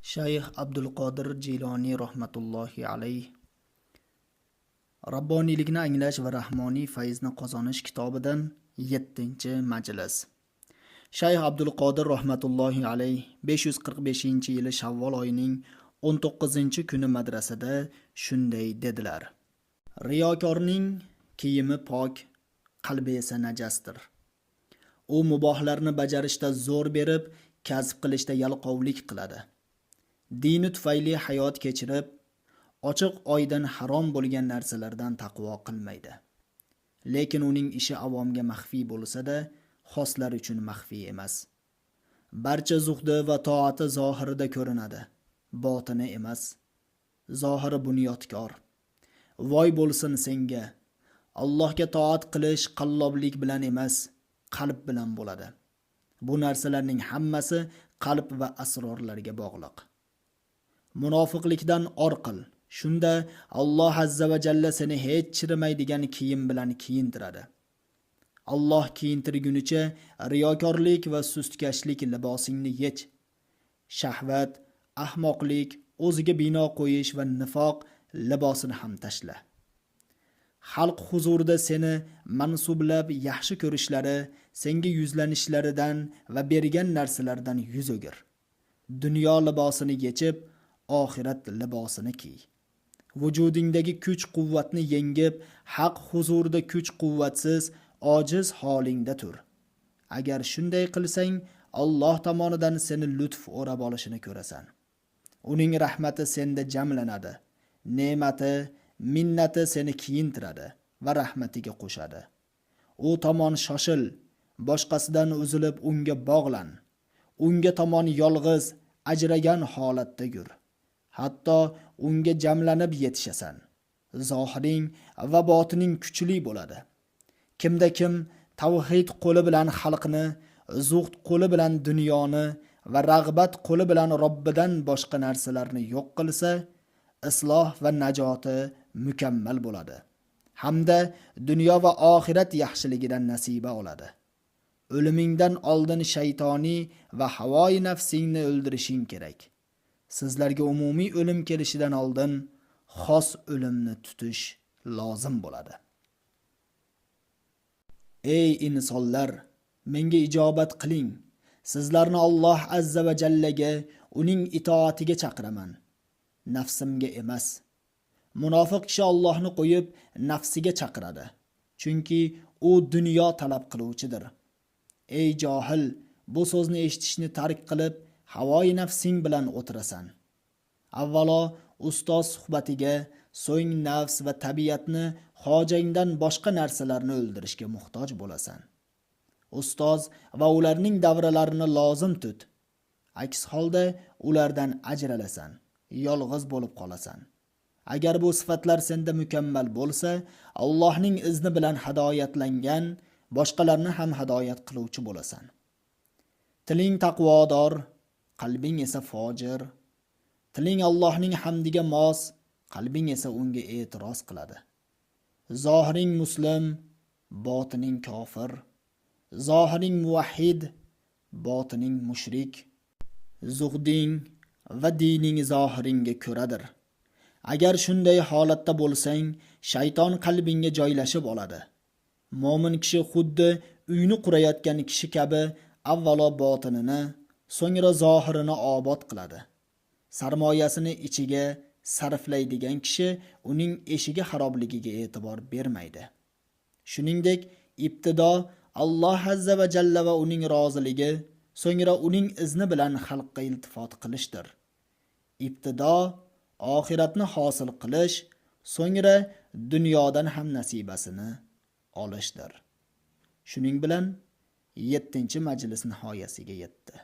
Shayx Abdulqodir Jiloniy rahmatullohi alayh Rabboniylikni anglash va rahmoniy fayzni qozonish kitobidan 7-majlis. Shayx Abdulqodir rahmatullohi alayh 545-yili Shavvol oyining 19-kuni madrasada shunday dedilar: Riyokorning kiyimi pok, qalbi esa najasdir. U mubohlarni bajarishda zo'r berib, kasb qilishda yalqovlik qiladi. Dini tufayli hayot kechirib, ochiq oydin harom bo'lgan narsalardan taqvo qilmaydi. Lekin uning ishi avomga maxfiy bo'lsa-da, xoslar uchun maxfiy emas. Barcha zuhdi va toati zohirida ko'rinadi, botini emas. Zohiri bunyodkor. Voy bo'lsin senga. Allohga toat qilish qalloblik bilan emas, qalb bilan bo'ladi. Bu narsalarning hammasi qalb va asrorlarga bog'liq. Munofiqlikdan or qil. Shunda Alloh azza va jalla seni hech chirimaydigan kiyim bilan kiyintiradi. Alloh kiyintirgunicha riyokorlik va sustkashlik libosingni yech. Shahvat, ahmoqlik, o'ziga bino qo'yish va nifoq libosini ham tashla. Xalq huzurida seni mansublab yaxshi ko'rishlari, senga yuzlanishlaridan va bergan narsalardan yuz o'gir. Dunyo libosini yechib, oxirat libosini kiy. Vujudingdagi kuch-quvvatni yengib, haq huzurida kuch-quvvatsiz, ojiz holingda tur. Agar shunday qilsang, Alloh tomonidan seni lutf o'rab olishini ko'rasan. Uning rahmati senda jamlanadi. Ne'mati, minnati seni kiyintiradi va rahmatiga qo'shadi. U tomon shoshil, boshqasidan uzilib unga bog'lan. Unga tomon yolg'iz, ajragan holatda yur. Hatto unga jamlanib yetishasan. Zohiring va botining kuchli bo'ladi. Kimda kim tavhid qo'li bilan xalqni, zuhd qo'li bilan dunyoni va rag'bat qo'li bilan Robbidan boshqa narsalarni yo'q qilsa, isloh va najoti mukammal bo'ladi. Hamda dunyo va oxirat yaxshiligidan nasiba oladi. O'limingdan oldin shaytoniy va havoi nafsingni o'ldirishing kerak. Sizlarga umumiy o'lim kelishidan oldin xos o'limni tutish lozim bo'ladi. Ey insonlar, menga ijobat qiling. Sizlarni Alloh azza va jallaga, uning itoatiga chaqiraman. Nafsimga emas. Munofiq kishi Allohni qo'yib, nafsiga chaqiradi. Chunki u dunyo talab qiluvchidir. Ey johil, bu so'zni eshitishni tark qilib, havoi nafsing bilan o'tirasan. Avvalo ustoz suhbatiga, so'ng nafs va tabiatni hojangdan boshqa narsalarni o'ldirishga muhtoj bo'lasan. Ustoz va ularning davralarini lozim tut. Aks holda ulardan ajralasan, yolg'iz bo'lib qolasan. Agar bu sifatlar senda mukammal bo'lsa, Allohning izni bilan hidoyatlangan, boshqalarni ham hidoyat qiluvchi bo'lasan. Tiling taqvodor, qalbing esa fojir. Tiling Allohning hamdiga mos, qalbing esa unga e'tiroz qiladi. Zohiring muslim, botining kofir. Zohiring muvahhid, botining mushrik. Zuhding va dining zohiringga ko'radir. Agar shunday holatda bo'lsang, shayton qalbingga joylashib oladi. Mo'min kishi xuddi uyni qurayotgan kishi kabi avvalo botinini, so'ngra zohirini obod qiladi. Sarmoyasini ichiga sarflaydigan kishi uning eshigi xarobligiga e'tibor bermaydi. Shuningdek, ibtido Alloh azza va jalla va uning roziligi, so'ngra uning izni bilan xalqqa iltifot qilishdir. Ibtido oxiratni hosil qilish, so'ngra dunyodan ham nasibasini olishdir. Shuning bilan 7-majlis nihoyasiga yetdi.